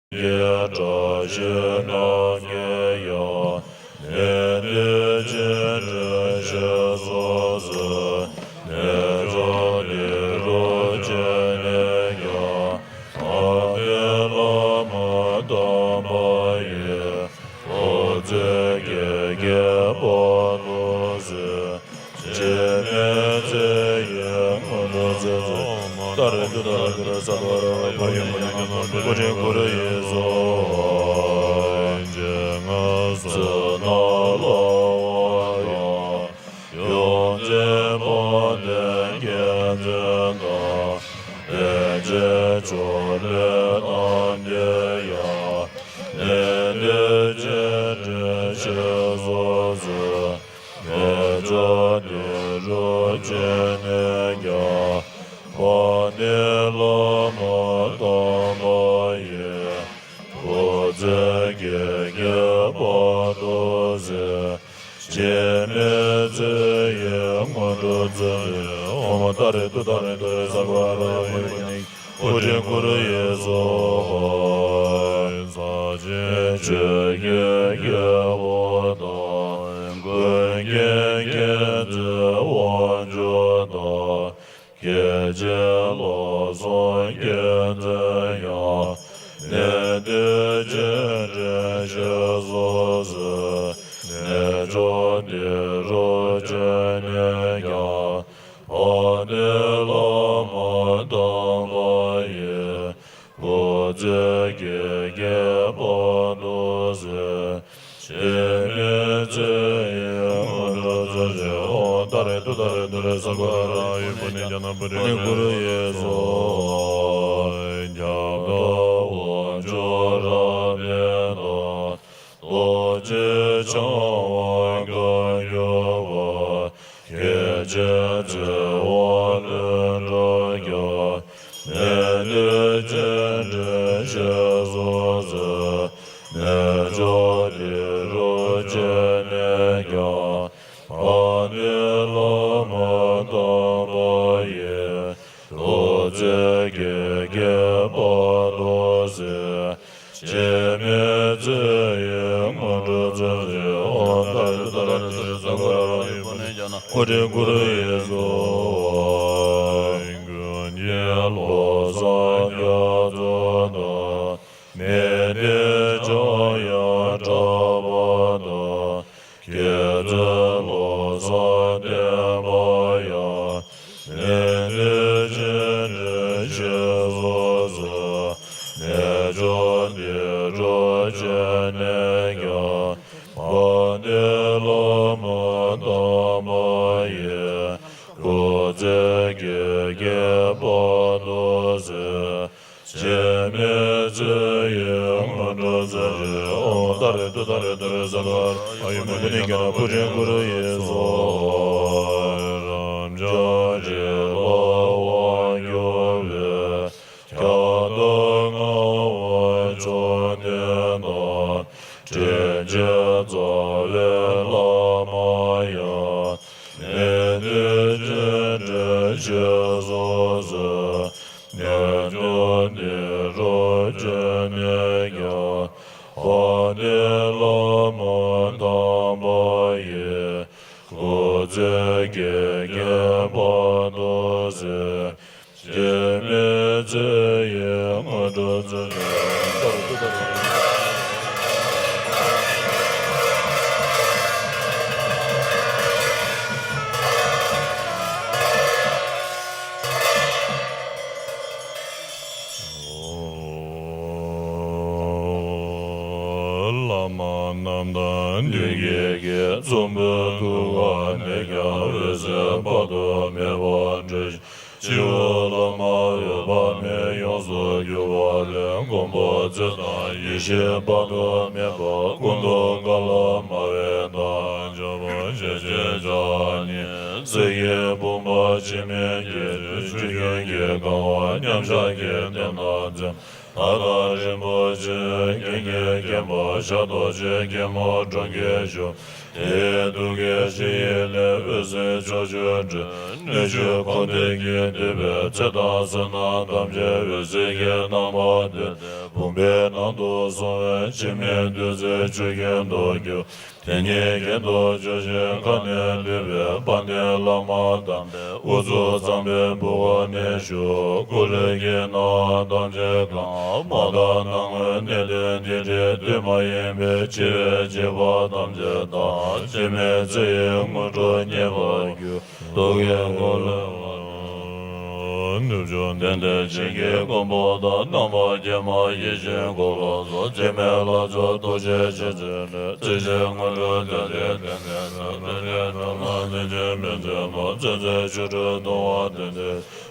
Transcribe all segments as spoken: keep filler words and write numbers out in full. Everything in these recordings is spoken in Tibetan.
ཀྱི་བཀྲ་ཤིས་རྣམ་རྒྱལ་ཡང་། ནད་འདི་ཅི་འདྲའི་ཞི་སོ་ཟེར། ནད་མཆོག་འདི་རུ་ཅི་ནས་ཀྱང་། ཨ་ཏི་བླ་མ་དམ་པ་ཡི། ཐུགས་བརྩེ་བསྐྱེད་བསྐྱེད་བར་དུ་གཟིགས། འཆི་མེད་ཚེ་ཡི་དངོས་གྲུབ་སྩོལ། ཏཱ་རེ་ཏུཏྟཱ་རེ་ཏུ་རེ་སརྦ་རོ་ཧ་ཡེ་མ་ནི་ཉ་ན་པུ་རི་གུ་རུ་ཡེ་སུ། སྤྱན་སྔ་ཕྱི་ནང་ལ་བ་ཡང་། ཡོངས་འཛིན་དཔལ་ལྡན་རྒྱལ་མཚན་དང་། ལྷན་ཅིག་ཕྱོགས་ལས་རྣམ་རྒྱལ་ཡང་། ནད་འདི་ཅི་འདྲའི་ཞི་སོ་ཟེར། ནད་མཆོག་འདི་རུ་ཅི་ནས་ཀྱང་། ཨ་ཏི་བླ་མ་དམ་པ་ཡི། ཐུགས་བརྩེ་བསྐྱེད་བསྐྱེད་བར་དུ་གཟིགས། འཆི་མེད་ཚེ་ཡི་དངོས་གྲུབ་སྩོལ། ཨོཾ་ཏཱ་རེ་ཏུཏྟཱ་རེ་ཏུ་རེ་སརྦ་རོ་ཧ་ཡེ་མ་ནི་པུ་རི་གུ་རུ་ཡེ་སུ། ས་ཆེན་ཆོས་ཀྱི་རྒྱལ་པོ་དང་། ཀུན་མཁྱེན་མཁྱེན་བརྩེ་དབང་ཕྱུག་དང་། སྐྱེ་འཆི་བློ་བཟང་རྒྱལ་མཚན་ཡང་། ནད་འདི་ཅི་འདྲའི་ཞི་སོ་ཟེར། ནད་མཆོག་འདི་རུ་ཅི་ནས་ཀྱང་། ཨ་ཏི་བླ་མ་དམ་པ་ཡི། ཐུགས་བརྩེ་བསྐྱེད་བསྐྱེད་བར་དུ་གཟིགས། འཆི་མེད་ཚེ་ཡི་དངོས་གྲུབ་སྩོལ་ཅིག། ཨོཾ་ཏཱ་རེ་ཏུཏྟཱ་རེ་ཏུ་རེ་སརྦ་རོ་ཧ་ཡེ་མ་ནི་ཉ་ན་པུ་རི་གུ་རུ་ཡེ་སུ། ཁྱབ་བདག་དབང་ཕྱུག་རབ་འབྱམས་དང་། རྡོ་རྗེ་འཆང་དབང་བཀའ་བརྒྱུད་པ། སྐྱེ་འཆི་འཚེ་བ་ལས་འགྲོལ་བྱ། ནད་འདི་ཅི་འདྲའི་ཞི་སོ་ཟེར། ནད་མཆོག་འདི་རུ་ཅི་ནས་ཀྱང་། ཨ་ཏི་བླ་མ་དམ་པ་ཡི། ཐུགས་བརྩེ་བསྐྱེད་བསྐྱེད་བར་དུ་གཟིགས། འཆི་མེད་ཚེ་ཡི་དངོས་གྲུབ་སྩོལ་ཅིག། ཨོཾ་ཏཱ་རེ་ཏུཏྟཱ་རེ་ཏུ་རེ་སརྦ་རོ་ཧ་ཡེ་མ་ནི་ཉ་ན་པུ་རི་གུ་རུ་ཡེ་སུ། ཀུན་མཁྱེན་བློ་བཟང་རྒྱ་མཚོ་དང་། ནད་འདི་འཇོམས་ཡང་དྲག་པོ་དང་། མཁྱེན་བརྩེ་བློ་བཟང་བརྟན་པ་ཡང་། ནད་འདི་ཅི་འདྲའི་ཞི་སོ་ཟེར། ནད་མཆོག་འདི་རུ་ཅི་ནས་ཀྱང་། ཨ་ཏི་བླ་མ་དམ་པ་ཡི། ཐུགས་བརྩེ་བསྐྱེད་བསྐྱེད་བར་དུ་གཟིགས། འཆི་མེད་ཚེ་ཡི་དངོས་གྲུབ་སྩོལ་ཅིག། ཨོཾ་ཏཱ་རེ་ཏུཏྟཱ་རེ་ཏུ་རེ་སརྦ་རོ་ཧ་ཡེ་མ་ནི་ཉ་ན་པུ་རི་གུ་རུ་ཡེ་སུ། རབ་འབྱམས་རིག་པ་དབང་སྒྱུར་བའི། ཁྱབ་བདག་ངག་དབང་མཆོག་ལྡན་དང་། དྲིན་ཅན་རྩ་བའི་བླ་མ་ཡང་། ནད་འདི་ཅི་འདྲའི་ཞི་སོ་ཟེར། ནད་མཆོག་འདི་རུ་ཅི་ནས་ཀྱང་། ཨ་ཏི་བླ་མ་དམ་པ་ཡི། ཐུགས་བརྩེ་བསྐྱེད་བསྐྱེད་བར་དུ་གཟིགས། འཆི་མེད་ཚེ་ཡི་དངོས་གྲུབ་སྩོལ་ཅིག། བླ་མ་རྣམས་དང་མཐུན་རྐྱེན་གྱིས། ཚོམ་བུའི་ཐུགས་ཀར་གནས་ཀྱང་། འོད་ཟེར་དཔག་ཏུ་མེད་པ་འཕྲོས་ཤིང་། སྤྱི་བོའི་ལྷ་མོ་འོད་དཔག་མེད་ཡོངས་སུ་གྱུར་པ་ལས། མགོན་པོ་ཚེ་དང་ཡེ་ཤེས་དཔག་ཏུ་མེད་པ། ཀུན་ཏུ་དགའ་ལ་སྨྲ་བའི་གདངས། འཇམ་དཔལ་ཞལ་གཅིག་ཕྱག་གཉིས་གསེར་གྱི་བུམ་པ་འཆི་མེད་ཀྱི་ཚུལ། ཆུ་རྒྱུན་གྱིས་གང་བ་མཉམ་གཞག་གི་རྟེན་དང་འཛིན། ད་ལྟ་རིན་པོ་ཆེ་རྒྱན་གྱིས་བརྒྱན་པ་ཞབས་རྡོ་རྗེ་རྒྱལ་མོ་འབྲོང་ཁྱེར་བཞུགས། དེའི་གདུགས་ཀྱི་ཞལ་ཡིན་ལས་འོད་ཟེར་ཕྱོགས་བཅུར་འཕྲོས། སྣོད་བཅུད་འཁོར་འདས་ཀྱི་འདུས་པའི་ཚེ་དང་བསོད་ནམས་ཐམས་ཅད་འོད་ཟེར་གྱི་རྣམ་པར་ཐིམ་སྟེ། བུམ་པའི་ནང་དུ་སོང་བས་འཆི་མེད་བདུད་རྩིའི་ཆུ་རྒྱུན་དུ་གྱུར། དེ་ཉིད་གྱེན་དུ་བྱོན་ཞིང་མཁའ་ནས་ལུས་པའི་དཔལ་ལྡན་བླ་མ་དམ་པས་དབུ་གཙུག་ཚངས་པའི་བུ་ག་ནས་ཞུགས། སྐུ་ལུས་ཀྱི་སྣང་བ་ཐམས་ཅད་གང་། མ་དག་སྣང་ངོའི་གནས་བརྟན་དེ་འདྲའི་དུས་མ་ཡིན་པའི་འཆི་བའི་འཇིགས་པ་ཐམས་ཅད་དག། འཆི་མེད་ཚེ་ཡི་དངོས་གྲུབ་བརྙེས་པར་གྱུར། རྡོ་རྗེ་འཁོར་ལོའི་ནུབ་ཕྱོགས་ལྡན་ཏེ་བྱིན་གྱིས་བསྐུམ་པ་དང་། རྣམ་པར་སྐྱེས་མ་ཡིད་བཞིན་འཁོར་ལོ་སོགས། འཆི་མེད་ལྷ་མཆོག་རྡོ་རྗེ་ཆུ་འཛིན་ལས། རྩེ་ཆེན་དངོས་གྲུབ་རྩལ་ཆེན་ལྡན་ཏེ། རྩལ་ཆེན་སྒྲོལ་མ་རྩལ་ཆེན་བེམ་པོའི་ནང་། རྩེ་གཅིག་ཆོ་འཕྲུལ་གདུང་བ་ལྡན་ཏེ།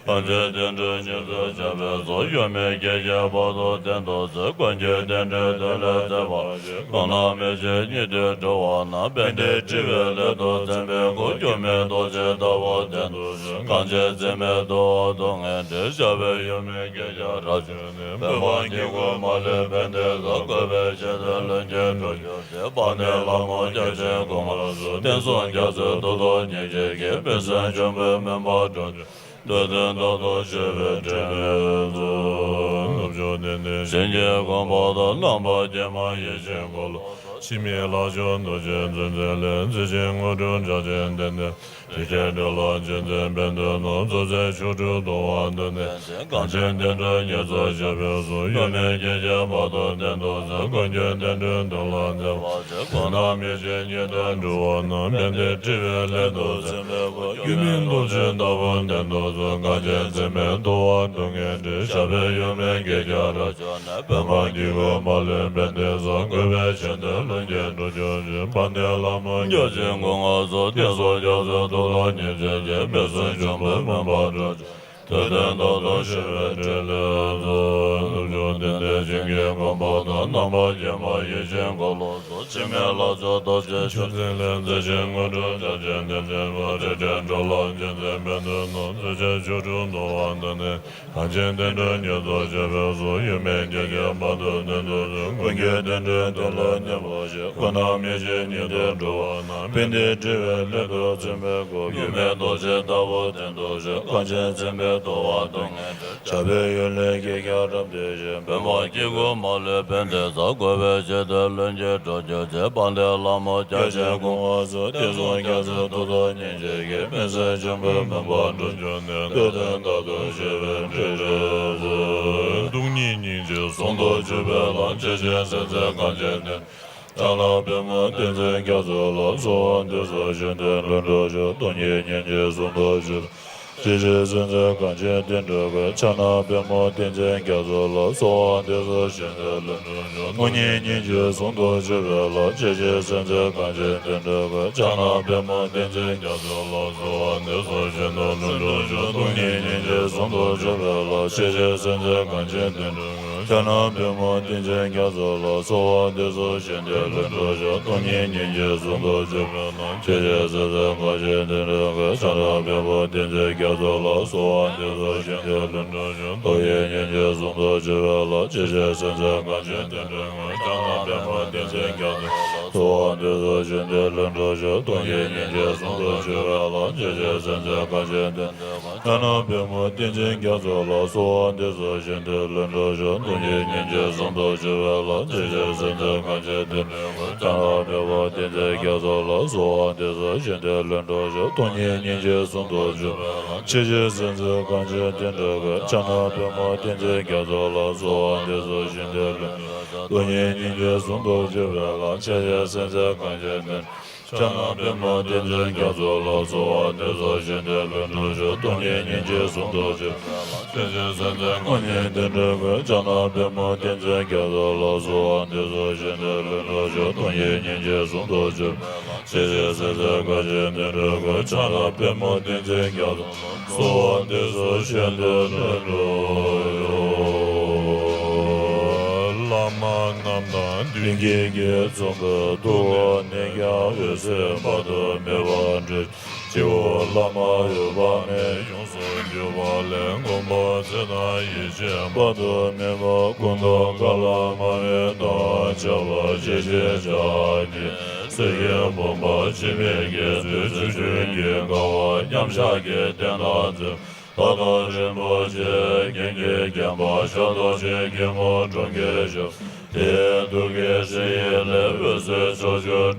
གངས་ཅན་བསྟན་འགྲོའི་ཉེར་འཚོ་ཞབས་པད་སོགས། གཡོ་མེད་བརྒྱད་ཁྱབ་བར་དུ་བརྟན་དུ་གསོལ། ཀུན་མཁྱེན་བསྟན་འགྲོའི་དོན་ལ་མཛད་པར་བཞེད། གང་རྣམས་མི་ཕྱེད་སྙིགས་དུས་འགྲོ་བ་རྣམས། ཕན་བདེའི་སྤྲུལ་པའི་སླད་དུ་མཚན་དཔེའི་སྐུ། གྱུར་མེད་རྡོ་རྗེ་ལྟ་བུར་བརྟན་དུ་གསོལ། གངས་ཅན་འཛིན་མའི་འདུལ་བ་སྡུག་བསྔལ་འདས། ཞབས་པད་ཡོད་མེད་བརྒྱད་ཁྱབ་རབ་བྱུང་ནས། བོད་འབངས་སྐྱེ་དགུའི་མ་ལུས་ཕན་བདེའི་ས། བཀོད་པའི་ཆེད་དུ་ལྷུན་གྱིས་གྲུབ་གྱུར་ཅིག། དཔལ་ལྡན་ལྷ་མོ་བརྒྱ་བྱིན་དགོངས་པ་སྩོལ། བསྟན་སྲུང་རྒྱ་མཚོའི་ཐུགས་སྟོབས་སྙིང་རྗེ་གིས། མི་བསྲུན་འབྱུང་པོའི་མུན་པ་བསྒྲུབ་གྱུར། འདོད་དོན་རྟག་ཏུ་ཞི་བའི་ཕྲིན་ལས་མཛོད། ནུབ་ཕྱོགས་ལྡན་ཏེ་བྱིན་གྱིས་བསྐུམ་པ་དང་། རྣམ་པར་སྐྱེས་མ་ཡིད་བཞིན་འཁོར་ལོ་སོགས། འཆི་མེད་ལྷ་མཆོག་རྡོ་རྗེ་ཆུ་འཛིན་ལས། རྩེ་ཆེན་དངོས་གྲུབ་རྩལ་ཆེན་ལྡན་ཏེ། རིགས་ཆེན་སྒྲོལ་ལ་རྗེ་བཙུན་བོན་སྡེ་ནང་། རྩོད་ཟན་ཆོ་འཕྲུལ་གདུང་བ་ལྡན་ཏེ། གངས་ཅན་བསྟན་འགྲོའི་ཉེར་འཚོ་ཞབས་པད་སོགས། གཡོ་མེད་བརྒྱད་ཁྱབ་བར་དུ་བརྟན་དུ་གསོལ། ཀུན་མཁྱེན་བསྟན་འགྲོའི་དོན་ལ་མཛད་པར་བཞེད། གང་རྣམས་མི་ཕྱེད་སྙིགས་དུས་འགྲོ་བ་རྣམས། ཕན་བདེའི་སྤྲུལ་པའི་སླད་དུ་མཚན་དཔེའི་སྐུ། གྱུར་མེད་རྡོ་རྗེ་ལྟ་བུར་བརྟན་དུ་གསོལ། གངས་ཅན་འཛིན་མའི་འདུལ་བ་སྡུག་བསྔལ་འདས། ཞབས་པད་ཡོད་མེད་བརྒྱད་ཁྱབ་རབ་བྱུང་ནས། བོད་འབངས་སྐྱེ་དགུའི་མ་ལུས་ཕན་བདེའི་ས། བཀོད་པའི་ཆེད་དུ་ལྷུན་གྱིས་གྲུབ་གྱུར་ཅིག། དཔལ་ལྡན་ལྷ་མོ་བརྒྱ་བྱིན་དགོངས་པ་སྩོལ། བསྟན་སྲུང་རྒྱ་མཚོའི་ཐུགས་སྟོབས་སྙིང་རྗེ་གིས། མི་བསྲུན་འབྱུང་པོའི་མུན་པ་བསྒྲུབ་གྱུར། འདོད་དོན་རྟག་ཏུ་ཞི་བའི་ཕྲིན་ལས་མཛོད། ནུབ་ཕྱོགས་ལྡན་ཏེ་བྱིན་གྱིས་བསྐུམ་པ་དང་། རྣམ་པར་སྐྱེས་མ་ཡིད་བཞིན་འཁོར་ལོ་སོགས། འཆི་མེད་ལྷ་མཆོག་རྡོ་རྗེ་ཆུ་འཛིན་ལས། རྩེ་ཆེན་དངོས་གྲུབ་རྩལ་ཆེན་ལྡན་ཏེ། རིགས་ཆེན་སྒྲོལ་ལ་རྗེ་བཙུན་བོན་སྡེ་ནང་། རྩེ་ཆེན་ཆོ་འཕྲུལ་གདུང་བ་ལྡན་ཏེ། གངས་ཅན་བསྟན་འགྲོའི་ཉེར་འཚོ་ཞབས་པད་སོགས། གཡོ་མེད་བརྒྱད་ཁྱབ་བར་དུ་བརྟན་དུ་གསོལ། ཀུན་མཁྱེན་བསྟན་འགྲོའི་དོན་ལ་མཛད་པར་བཞེད། གང་རྣམས་མི་ཕྱེད་སྙིགས་དུས་འགྲོ་བ་རྣམས། ཕན་བདེའི་སྤྲུལ་པའི་སླད་དུ་མཚན་དཔེའི་སྐུ། གྱུར་མེད་རྡོ་རྗེ་ལྟ་བུར་བརྟན་དུ་གསོལ། གངས་ཅན་འཛིན་མའི་འདུལ་བ་སྡུག་བསྔལ་འདས། ཞབས་པད་ཡོད་ལས་བརྒྱད་ཁྱབ་རབ་བརྟན་ཞིང་། བོད་འབངས་སྐྱེ་དགུའི་མ་ལུས་ཕན་བདེའི་ས། བཀོད་པའི་ཆེད་དུ་ལྷུན་གྱིས་གྲུབ་གྱུར་ཅིག། དཔལ་ལྡན་ལྷ་མོ་བརྒྱ་བྱིན་དགོངས་པ་སྩོལ། བསྟན་སྲུང་རྒྱ་མཚོའི་ཐུགས་སྟོབས་སྙིང་རྗེ་གིས། མི་བསྲུན་འབྱུང་པོའི་མུན་པ་བསྒྲུབ་གྱུར་ནས། འདོད་དོན་རྟག་ཏུ་ཞི་བའི་ཕྲིན་ལས་མཛོད། སྟོང་ཉིད་སྙིང་རྗེ་ཟུང་དུ་འཇུག་པའི་ལམ། ཆེ་ཆེར་གསལ་མཛད་གངས་ཅན་བསྟན། ཕྱག་ན་པདྨོ་བསྟན་འཛིན་རྒྱ་མཚོ་ལ། གསོལ་བ་འདེབས་སོ་བཞེད་དོན་ལྷུན་གྲུབ་ཤོག། སྟོང་ཉིད་སྙིང་རྗེ་ཟུང་དུ་འཇུག། ཆེ་ཆེར་གསལ་མཛད་གངས་ཅན་བསྟན་འགྲོའི་སྐུ། ཕྱག་ན་པདྨོ་བསྟན་འཛིན་རྒྱ་མཚོ་ལ། གསོལ་བ་འདེབས་སོ་བཞེད་དོན་ལྷུན་གྲུབ་ཤོག། སྟོང་ཉིད་སྙིང་རྗེ་ཟུང་དུ་འཇུག་པའི་ལམ། ཆེ་ཆེར་གསལ་མཛད་གངས་ཅན་བསྟན་འགྲོའི་སྐུ། ཕྱག་ན་པདྨོ་བསྟན་འཛིན་རྒྱ་མཚོ་ལ། གསོལ་བ་འདེབས་སོ་བཞེད་དོན་ལྷུན་གྲུབ་ཤོག། སྟོང་ཉིད་སྙིང་རྗེ་ཟུང་དུ་འཇུག་པའི་ལམ། ཆེ་ཆེར་གསལ་མཛད་གངས་ཅན་བསྟན་འགྲོའི་སྐུ། ཕྱག་ན་པདྨོ་བསྟན་འཛིན་རྒྱ་མཚོ་ལ། གསོལ་བ་འདེབས་སོ་བཞེད་དོན་ལྷུན་གྲུབ་ཤོག། སྟོང་ཉིད་སྙིང་རྗེ་ཟུང་དུ་འཇུག་པའི་ལམ། ཆེ་ཆེར་གསལ་མཛད་གངས་ཅན་བསྟན་འགྲོའི་སྐུ། ཕྱག་ན་པདྨོ་བསྟན་འཛིན་རྒྱ་མཚོ་ལ། གསོལ་བ་འདེབས་སོ་བཞེད་དོན་ལྷུན་གྲུབ་ཤོག། སྟོང་ཉིད་སྙིང་རྗེ་ཟུང་དུ་འཇུག་པའི་ལམ། ཆེ་ཆེར་གསལ་མཛད་གངས་ཅན་བསྟན་འགྲོའི་སྐུ། ཕྱག་ན་པདྨོ་བསྟན་འཛིན་རྒྱ་མཚོ་ལ། གསོལ་བ་འདེབས་སོ་བཞེད་དོན་ལྷུན་གྲུབ་ཤོག། སྟོང་ཉིད་སྙིང་རྗེ་ཟུང་དུ་འཇུག་པའི་ལམ། ཆེ་ཆེར་གསལ་མཛད་གངས་ཅན་བསྟན་འགྲོའི་སྐུ། ཕྱག་ན་པདྨོ་བསྟན་འཛིན་རྒྱ་མཚོ་ལ། གསོལ་བ་འདེབས་སོ་བཞེད་དོན་ལྷུན་གྲུབ་ཤོག། སྟོང་ཉིད་སྙིང་རྗེ་ཟུང་དུ་འཇུག་པའི་ལམ། ཆེ་ཆེར་གསལ་མཛད་གངས་ཅན་བསྟན་འགྲོའི་སྐུ། ཕྱག་ན་པདྨོ་བསྟན་འཛིན་རྒྱ་མཚོ་ལ། གསོལ་བ་འདེབས་སོ་བཞེད་དོན་ལྷུན་གྲུབ་ཤོག། སྟོང་ཉིད་སྙིང་རྗེ་ཟུང་དུ་འཇུག་པའི་ལམ། ཆེ་ཆེར་གསལ་མཛད་གངས་ཅན་བསྟན་འགྲོའི་སྐུ། ཕྱག་ན་པདྨོ་བསྟན་འཛིན་རྒྱ་མཚོ་ལ། གསོལ་བ་འདེབས་སོ་བཞེད་དོན་ལྷུན་གྲུབ་ཤོག། སྟོང་ཉིད་སྙིང་རྗེ་ཟུང་དུ་འཇུག་པའི་ལམ། ཆེ་ཆེར་གསལ་མཛད་གངས་ཅན་བསྟན། ཕྱག་ན་པདྨོ་བསྟན་འཛིན་རྒྱ་མཚོ་ལ། གསོལ་བ་འདེབས་སོ་བཞེད་དོན་ལྷུན་གྲུབ་ཤོག། སྟོང་ཉིད་སྙིང་རྗེ་ཟུང་དུ་འཇུག་པའི་ལམ། ཆེ་ཆེར་གསལ་མཛད་སྔོན་བྱོན་བསྟན་འགྲོའི་སྐུ། ཕྱག་ན་པདྨོ་བསྟན་འཛིན་རྒྱ་མཚོ་ལ། གསོལ་བ་འདེབས་སོ་བཞེད་དོན་ལྷུན་གྲུབ་ཤོག། སྟོང་ཉིད་སྙིང་རྗེ་ཟུང་དུ་འཇུག་པའི་ལམ། ཆེ་ཆེར་གསལ་མཛད་གངས་ཅན་བསྟན་འགྲོའི་སྐུ། ཕྱག་ན་པདྨོ་བསྟན་འཛིན་རྒྱ་མཚོ། གསོལ་བ་འདེབས་སོ་བཞེད་དོན་ལྷུན་གྲུབ་ཤོག། བླ་མ་རྣམས་དང་མཐུན་རྐྱེན་གྱིས་འཛོམས་པའི་ཐུགས་ཀ་ནས་ཀྱང་འོད་ཟེར་དཔག་ཏུ་མེད་པ་འཕྲོས། སྐྱེ་བོ་བླ་མ་འོད་དཔག་མེད་ཡོངས་སུ་གྱུར་པ་ལས། མགོན་པོ་ཚེ་དང་ཡེ་ཤེས་དཔག་ཏུ་མེད་པ། ཀུན་ཏུ་དཀའ་ལ་མ་ལུས་དང་བཅས་པ་ཞི་བྱེད་ཕྱག་རྒྱའི་གསེར་གྱི་བུམ་པ། འཆི་མེད་དགྱེས་བརྩེ་བརྗིད་ཆེན་གྱི་དགའ་བ། མཉམ་གཞག་གི་རྟེན་དང་འཛིན་མཐའ་དག་རིན་པོ་ཆེ། རྒྱན་གྱིས་བརྒྱན་པ་ཕྱག་རྡོར་ཆེན་སྐྱེས་བུ་འབྲོང་གི་ཞབས། དེའི་ཐུགས་ཀའི་ཧྲཱིཿལས་འོད་ཟེར་ཕྱོགས་བཅུར་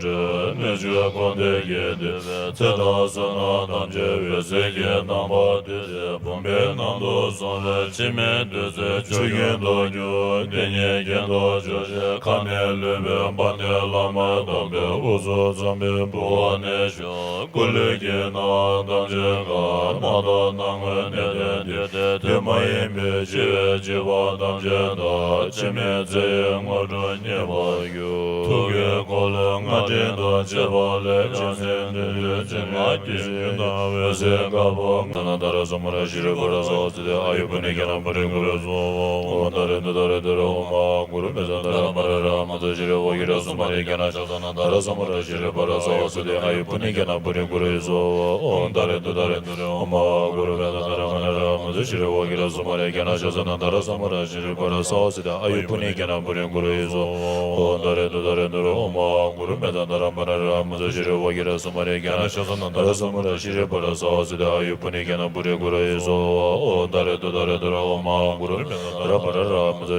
འཕྲོས། སྣོད་བཅུད་འཁོར་འདས་ཀྱི་བདེ་བའི་ཚེ་དང་བསོད་ནམས་ཐམས་ཅད་འོད་ཟེར་གྱི་དམ་པ་བཏུད་དེ་བུམ་པའི་ནང་དུ་སོང་བས། འཆི་མེད་བདུད་རྩིའི་ཆུ་རྒྱུན་དུ་གྱུར། དེ་ཉིད་རྒྱུན་དུ་སྦྱོར་ཞིང་ཁ་ནས་ལུད་པའི་དཔལ་ལྡན་བླ་མ་དམ་པའི་དབུ་གཙུག་ཏོར་མའི་ཕུག་པ་ནས་ཞུགས། སྐུ་ལུས་ཀྱི་སྣང་བ་ཐམས་ཅད་ཀ་མ་དང་སྣང་ངོའི་གནས་བརྟན་དེ་དེ་དུས་མ་ཡིན་པའི་འཆི་བའི་འཇིགས་པ་ཐམས་ཅད་དག་འཆི་མེད་ཚེ་ཡི་དངོས་གྲུབ་བརྙེས་པར་གྱུར། ཐུགས་ཀའི་འཁོར་ལོ་ལྔ་སྤྲིན་དང་བཅས་པ་ལས། བྱང་སེམས་སྡེ་བདུན་ཅན་མ་སྐྱེས་ཡུལ་དང་འོད་ཟེར་དཀར་པོ། ད་ན་ད་ར་ས་མ་ར་ཤི་རི་པ་ར་ས་ཝ་སི་ཏེ་ཨ་ཡུ་པུ་ནི་ཀྱ་ན་པུ་རི་གུ་རུ་སྭཱ་ཧཱ། ཨོཾ་ད་རེ་དུ་ད་རེ་དུ་རེ་ཨོཾ་ཨ་གུ་རུ་པེ་ཙ་ད་ར་པ་ར་ར་མ་ཛ་ཤི་རི་ཝ་གི་ར་སུ་མ་རེ་ཀྱ་ན་ཤ་ས་ན་ད་ར་ས་མ་ར་ཤི་རི་པ་ར་ས་ཝ་སི་ཏེ་ཨ་ཡུ་པུ་ནི་ཀྱ་ན་པུ་རི་གུ་རུ་སྭཱ་ཧཱ། ཨོཾ་ད་རེ་དུ་ད་རེ་དུ་རེ་ཨོཾ་ཨ་གུ་རུ་པེ་ཙ་ད་ར་པ་ར་ར་མ་ཛ་ཤི་རི་ཝ་གི་ར་སུ་མ་རེ་ཀྱ་ན་ཤ་ས་ན་ད་ར་ས་མ་ར་ཤི་རི་པ་ར་ས་ཝ་སི་ཏེ་ཨ་ཡུ་པུ་ནི་ཀྱ་ན་པུ་རི་གུ་རུ་སྭཱ་ཧཱ། ཨོཾ་ད་རེ་དུ་ད་རེ་དུ་རེ་ཨོཾ་ཨ་གུ་རུ་པེ་ཙ་ད་ར་པ་ར་ར་མ་ཛ་ཤི་རི་ཝ་གི་ར་སུ་མ་རེ་ཀྱ་ན་ཤ་ས་ན་ད་ར་ས་མ་ར་ཤི་རི་པ་ར་ས་ཝ་སི་ཏེ་ཨ་ཡུ་པུ་ནི་ཀྱ་ན་པུ་རི་གུ་རུ་སྭཱ་ཧཱ། ཨོཾ་ད་རེ་དུ་ད་རེ་དུ་རེ་ཨོཾ་ཨ་གུ་རུ་པེ་ཙ་ད་ར་པ་ར་ར་མ་ཛ་ཤི་རི་ཝ་གི་ར་སུ་མ་རེ་ཀྱ་ན་ཤ་ས་ན་ད་ར་ས་མ་ར་ཤི་རི་པ་ར་ས་ཝ་སི་ཏེ་ཨ་ཡུ་པུ་ནི་ཀྱ་ན་པུ་རི་གུ་རུ་སྭཱ་ཧཱ། ཨོཾ་ད་རེ་དུ་ད་རེ་དུ་རེ་ཨོཾ་ཨ་གུ་རུ་པེ་ཙ་ད་ར་པ་ར་ར་མ་ཛ་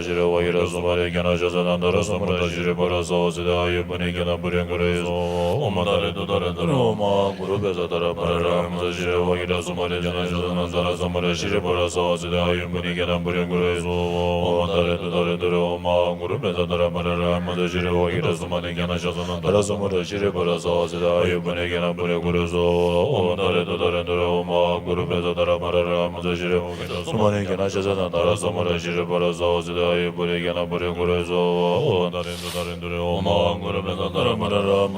ཤི་རི་ཝ་གི་ར་སུ་མ་རེ་ཀྱ་ན་ཤ་ས་ན་ད་ར་ས་མ་ར་ཤི་རི་པ་ར་ས་ཝ་སི་ཏེ་ཨ་ཡུ་པུ་ནི་ཀྱ་ན་པུ་རི་གུ་རུ་སྭཱ་ཧཱ། ཨོཾ་ད་རེ་དུ་ད་རེ་དུ་རེ་ཨོཾ་ཨ་གུ་རུ་པེ་ཙ་ད་ར་པ་ར་ར་མ་ཛ་ཤི་རི་ཝ་གི་ར་སུ་མ་རེ་ཀྱ་ན་ཤ་ས་ན་ད་ར་ས་མ་ར་ཤི་རི་པ་ར་ས་ཝ་སི་ཏེ་ཨ་ཡུ་པུ་ནི་ཀྱ་ན་པུ་རི་གུ་རུ་སྭཱ་ཧཱ། ཨོཾ་ད་རེ་དུ་ད་རེ་དུ་རེ་ཨོཾ་ཨ་གུ་རུ་པེ་ཙ་ད་ར་པ་ར་ར་མ་ཛ་ཤི་རི་ཝ་གི་ར་སུ་མ་རེ་ཀྱ་ན་ཤ་ས་ན་ད་ར་ས་མ་ར་ཤི་རི་པ་ར་ས་ཝ་སི་ཏེ་ཨ་ཡུ་པུ་ནི་ཀྱ་ན་པུ་རི་གུ་རུ་སྭཱ་ཧཱ། ཨོཾ་ད་རེ་དུ་ད་རེ་དུ་རེ་ཨོཾ་ཨ་གུ་རུ་པེ་ཙ་ད་ར་པ་ར་ར་མ་ཛ་ཤི་རི་ཝ་གི་ར་སུ་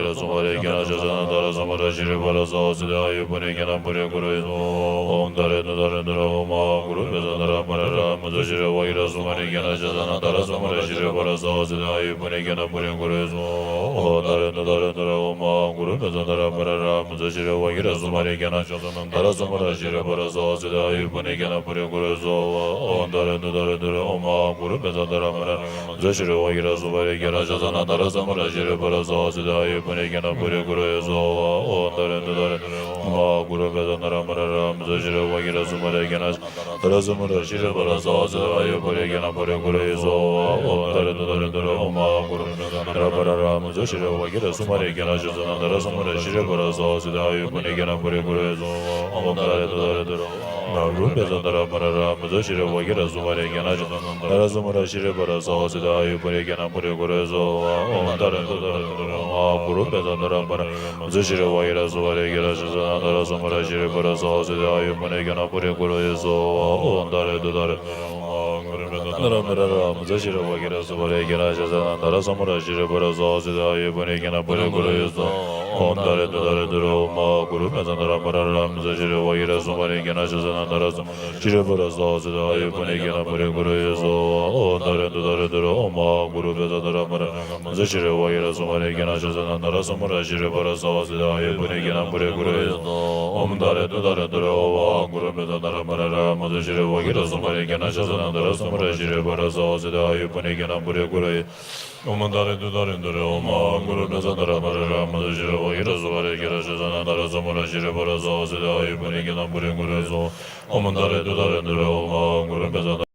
མ་རེ་ཀྱ་ན་ཤ་ས་ན་ད་ར་ས་མ་ར་ཤི་རི་པ་ར་ས་ཝ་སི་ཏེ་ཨ་ཡུ་པུ་ནི་ཀྱ་ན་པུ་རི་གུ་རུ་སྭཱ་ཧཱ། ཨོཾ་ད་རེ་དུ་ད་རེ་དུ་རེ་ཨོཾ་ཨ་གུ་རུ་པེ་ཙ་ད་ར་པ་ར་ར་མ་ཛ་ཤི་རི་ཝ་གི་ར་སུ་མ་རེ་ཀྱ་ན་ཤ་ས་ན་ད་ར་ས་མ་ར་ཤི་རི་པ་ར་ས་ཝ་སི་ཏེ་ཨ་ཡུ་པུ་ནི་ཀྱ་ན་པུ་རི་གུ་རུ་སྭཱ་ཧཱ། ཨོཾ་ད་རེ་དུ་ད་རེ་དུ་རེ་ཨོཾ་ཨ་གུ་རུ་པེ་ཙ་ད་ར་པ་ར་ར་མ་ཛ་ཤི་རི་ཝ་གི་ར་སུ་མ་རེ་ཀྱ་ན་ཤ་ས་ན་ད་ར་ས་མ་ར་ཤི་རི་པ་ར་ས་ཝ་སི་ཏེ་ཨ་ཡུ་པུ་ནི་ཀྱ་ན་པུ་རི་གུ་རུ་སྭཱ་ཧཱ། ཨོཾ་ད་རེ་དུ་ད་རེ་དུ་རེ་ཨོཾ་ཨ་གུ་རུ་པེ་ཙ་ད་ར་པ་ར་ར་མ་ཛ་ཤི་རི་ཝ་གི་ར་སུ་མ་རེ་ཀྱ་ན་ཤ་ས་ན་ད་ར་ས་མ་ར་ཤི་རི་པ་ར་ས་ཝ་སི་ཏེ་ཨ་ཡུ་པུ་ནི་ཀྱ་ན་པུ་རི་གུ་རུ་སྭཱ་ཧཱ། ཨོཾ་ད་རེ་དུ་ད་རེ་དུ་རེ་ཨོཾ་ཨ་གུ་རུ་པེ་ཙ་ད་ར་པ་ར་ར་མ་ཛ་ཤི་རི་ཝ་གི་ར་སུ་མ་རེ་ཀྱ་ན་ཤ་ས་ན་ད་ར་ས་མ་ར་ཤི་རི་པ་ར་ས་ཝ་སི་ཏེ་ཨ་ཡུ་པུ་ནི་ཀྱ་ན་པུ་རི་གུ་རུ་སྭཱ་ཧཱ། ཨོཾ་ད་རེ་དུ་ད་རེ་དུ་རེ་ཨོཾ་ཨ་གུ་རུ་པེ་ཙ་ད་ར་པ་ར་ར་མ་ཛ་ཤི་རི་ཝ་གི་ར་སུ་མ་རེ་ཀྱ་ན་ཤ་ས་ན་ད་ར་ས་མ་ར་ཤི་རི་པ་ར་ས་ཝ་སི་ཏེ་ཨ་ཡུ་པུ་ནི་ཀྱ་ན་པུ་རི་གུ་རུ་སྭཱ་ཧཱ། ཨོཾ་ད་རེ་དུ་ད་རེ་དུ་རེ་ཨོཾ་ཨ་གུ་རུ་པེ་ཙ་ད་ར་པ་ར་ར་མ་ཛ་ཤི་རི་ཝ་གི་ར་སུ་མ་རེ་ཀྱ་ན་ཤ་ས་ན་ད་ར་ས་མ་ར་ཤི་རི་པ་ར་ས་ཝ་སི་ཏེ་ཨ་ཡུ་པུ་ནི་ཀྱ་ན་པུ་རི་གུ་རུ་སྭཱ་ཧཱ། ཨོཾ་ད་རེ་དུ་ད་རེ་དུ་རེ་ཨོཾ་ཨ་གུ་རུ་པེ་ཙ་ད་ར་པ་ར་ར་མ་ཛ་ཤི་རི་ཝ་གི་ར་སུ་མ་རེ་ཀྱ་ན་ཤ་ས་ན་ད་ར་ས་མ་ར་ཤི་རི་པ་ར་ས་ཝ་སི་ཏེ་ཨ་ཡུ་པུ་ནི་ཀྱ་ན་པུ་རི་གུ་རུ་སྭཱ་ཧཱ། ཨོཾ་ད་རེ་དུ་ད་རེ་དུ་རེ་ཨོཾ་ཨ་གུ་རུ་པེ་ཙ་ད་ར་པ་ར་ར་མ་ཛ་ཤི་རི་ཝ་གི་ར་སུ་མ་རེ་ཀྱ་ན་ཤ་ས་ན་ད་ར་ས་མ་ར་ཤི་རི་པ་ར་ས་ཝ་སི་ཏེ་ཨ་ཡུ་པུ་ནི་ཀྱ་ན་པུ་རི་གུ་རུ་སྭཱ་ཧཱ། ཨོཾ་ད་རེ་དུ་ད་རེ་དུ་རེ་ཨོཾ་ཨ་གུ་རུ་པེ་ཙ་ད་ར་པ་ར་ར་མ་ཛ་ཤི་རི་ཝ་གི་ར་སུ་མ་རེ་ཀྱ་ན་ཤ་ས་ན་ད་ར་ས་མ་ར་ཤི་རི་པ་ར་ས་ཝ་སི་ཏེ་ཨ་ཡུ་པུ་ནི་ཀྱ་ན་པུ་རི་གུ་རུ་སྭཱ་ཧཱ། ཨོཾ་ད་རེ་དུ་ད་རེ་དུ་རེ་ཨོཾ་ཨ་གུ་རུ་པེ་ཙ་ད་ར་པ་ར་ར་མ་ཛ་ཤི་རི་ཝ་གི་ར་སུ་མ་རེ་ཀྱ་ན་ཤ་ས་ན་ད་ར་ས་མ་ར་ཤི་རི་པ་ར་ས་ཝ་སི་ཏེ་ཨ་ཡུ་པུ་ནི་ཀྱ་ན་པུ་རི་གུ་རུ་སྭཱ་ཧཱ། ཨོཾ་ད་རེ་དུ་ད་རེ་དུ་རེ་ཨོཾ་ཨ་གུ་རུ་པེ་ཙ་ད་ར་པ་ར་ར་མ་ཛ་ཤི་རི་ཝ་གི་ར་སུ་མ་རེ་ཀྱ་ན་ཤ་ས་ན་ད་ར་ས་མ་ར་ཤི་རི་པ་ར་ས་ཝ་སི་ཏེ་ཨ་ཡུ་པུ་ནི་ཀྱ་ན་པུ་རི་གུ་རུ་ཨོཾ་ད་རེ་དུ་ད་རེ་དུ་རེ་ཨོཾ་ཨ་གུ་རུ་པེ་ཙ་ད་ར་པ་ར་ར་མ་ཛ་ཤི་རི་ཝ་གི་ར་སུ་མ་རེ་ཀྱ་ན་ཤ་ས་ན་ད་ར་ས་མ་ར་ཤི་རི་པ་ར་ས་ཝ་སི་ཏེ་ཨ་ཡུ་པུ་ནི་ཀྱ་ན་པུ་རི་གུ་རུ་སྭཱ་ཧཱ། ཨོཾ་ད་རེ་དུ་ད་རེ་དུ་རེ་ཨོཾ་ཨ་གུ་རུ་པེ་ཙ་ད་